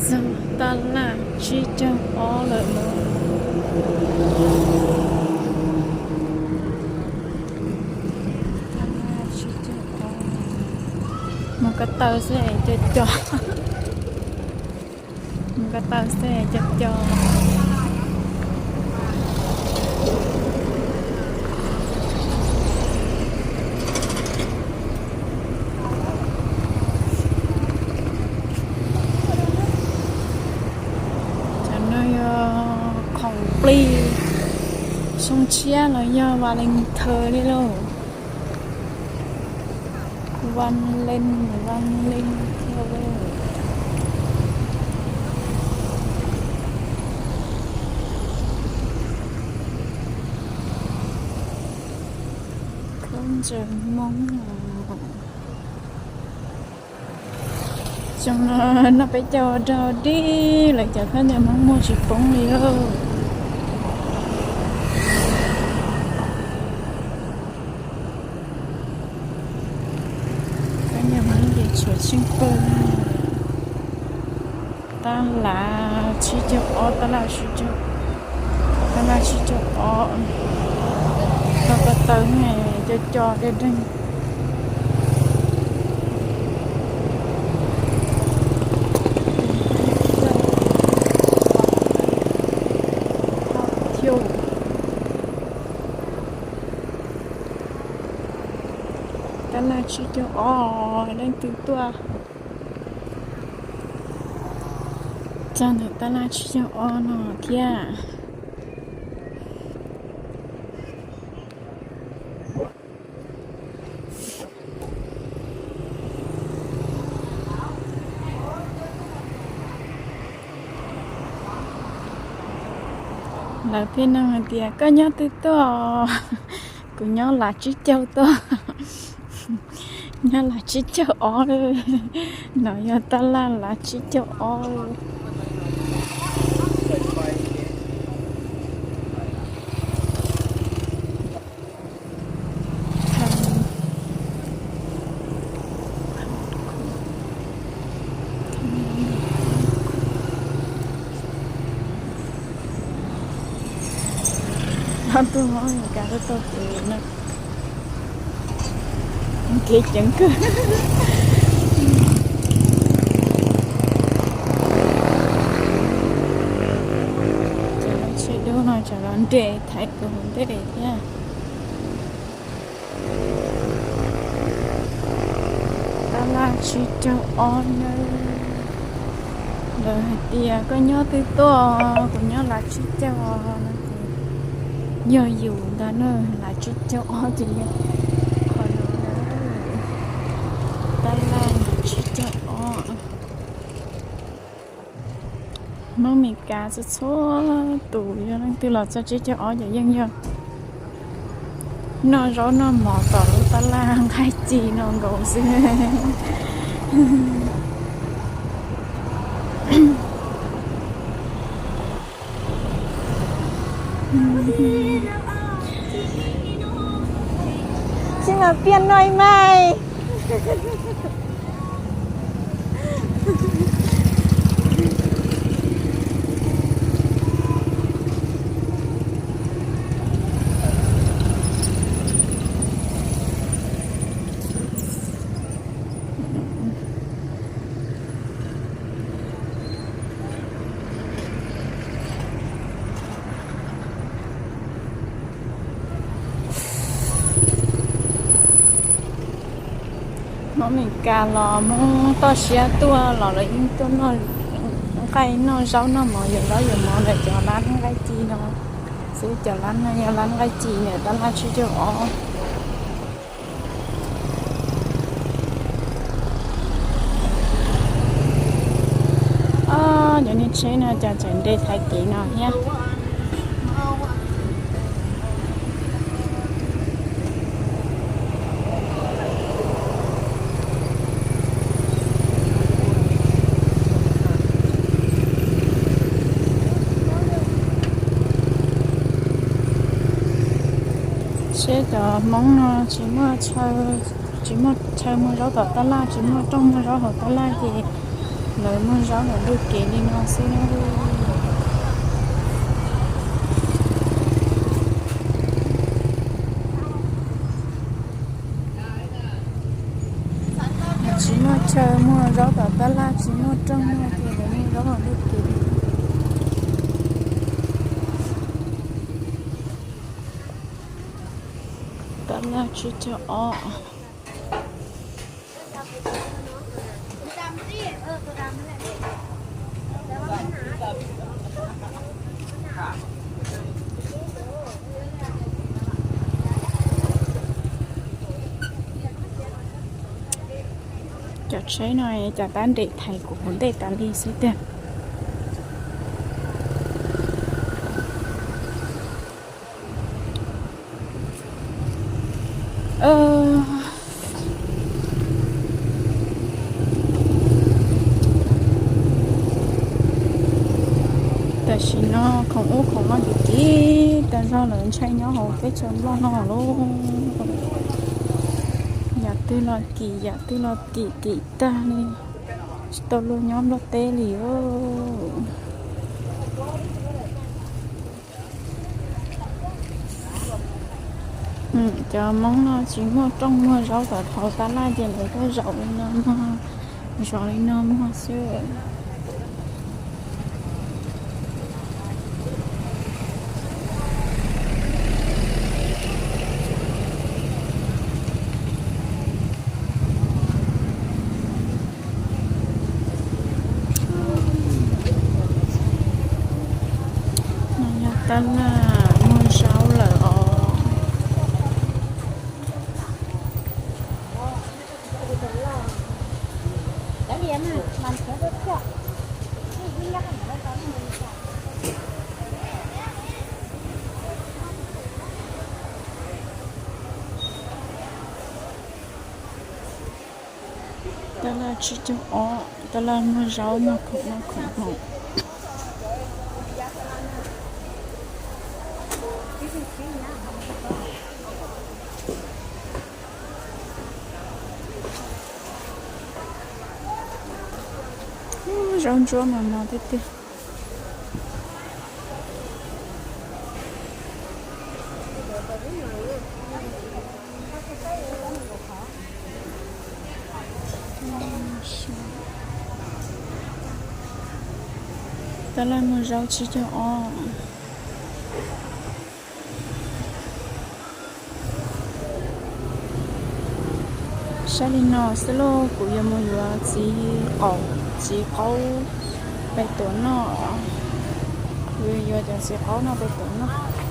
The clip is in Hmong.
Txog tab laj tsib caug ob lawm los. Mus ko taw xwb co co. Mus ko taw xwb co co. Cov no yog khoom plig xyoo tshiab los yog Valentine li lauj. Valentine, Valentine thiab. Khaub ncaws Hmoob. Xyoo no noj peb caug rau dib lawm, cov khaub ncaws Hmoob muag tsis poob li lauj. Khaub ncaws Hmoob ces tshuav tsheej pawg. Tab laj tsib caug ob, tab laj tsib caug, tab laj tsib caug ob. Tau ko taw ne, co co deb deeg. Tab laj tsib caug ob, leej twg tuaj txog ntawm tab laj tsib caug ob no thiab. Lawv thiaj nug hais tias koj nyob twg tuaj? Kuv nyob lav tsib caug tuaj. Nyob lav tsib caug ob, no yog tab laj lav tsib caug ob. Ob tug Hmoob Meskas tuaj taug kev no, kev ceev kawg. Cov tsheb dub no tsam los nres thaiv kuv hauv ntej thiab. Tab laj tsib caug ob nawb. Lawv hais tias koj nyob twg tuaj? Kuv nyob lav tsib caug no ces yog yus ntag na, lav tsib caug ob ces yog qhov no na. Tab laj tsib caug ob. Hmoob Meskas txhua txhua tus yog leej twg los txog tsib caug ob ces yeej yog noj zaub noj mov tom lub tab laj nqaij ci no nkaus xwb. Xin mời Pian nói mai. Hmoob Meskas los Hmoob toj siab tuaj los lawv yeej tuaj noj nqaij noj zaub noj mov, yuav zaub yuav mov ntawm cov lab nqaij ci no xwb. Cov lab no yog lab nqaij ci ntawm tab laj tsib caug ob. Cov niag tsheb no cas tseem nres thaiv kev no thiab. Seb cov Hmoob no tsis muaj, tsis muaj chaw muag zaub tom tab laj, tsis muaj rooj muag zaub hauv tab laj ces Lawv muag zaub ntawm ntug kev li no xwb na. Tsis muaj chaw muag zaub tom tab laj, tsis muaj rooj muag ces lawv muag zaub ntawm ntug kev. Tab laj tsib caug ob. Cov tsheb no cas tab nres thaiv kuv hauv ntej tas li xwb tiag. Tam sim no khoom ub khoom no kim kim tag zog lawm, ntshai nyob hauv teb chaws Nplog no lauj. Yam twg los kim, yam twg los kim kim tag li, tsis tau luag nyob Nplog teb li. Cov Hmoob no tsis muaj rooj muag zaub tom hauv tab laj ces lawv kuj zaum li no muag, zov li no muag xwb. No yog tab laj muag zaub lawm os. Tab laj tsib caug ob, tab laj muag zaub muag khoom noj khoom haus. Zaub ntsuab mas mos tiag tiag. Tab laj muag zaub tsib caug ob. Saib li no xwb lauj, kuv yuav mus yuav txiv qaub, txiv qaub pem tuam noj. Kuv yuav yuav cov txiv qaub no pem tuam noj.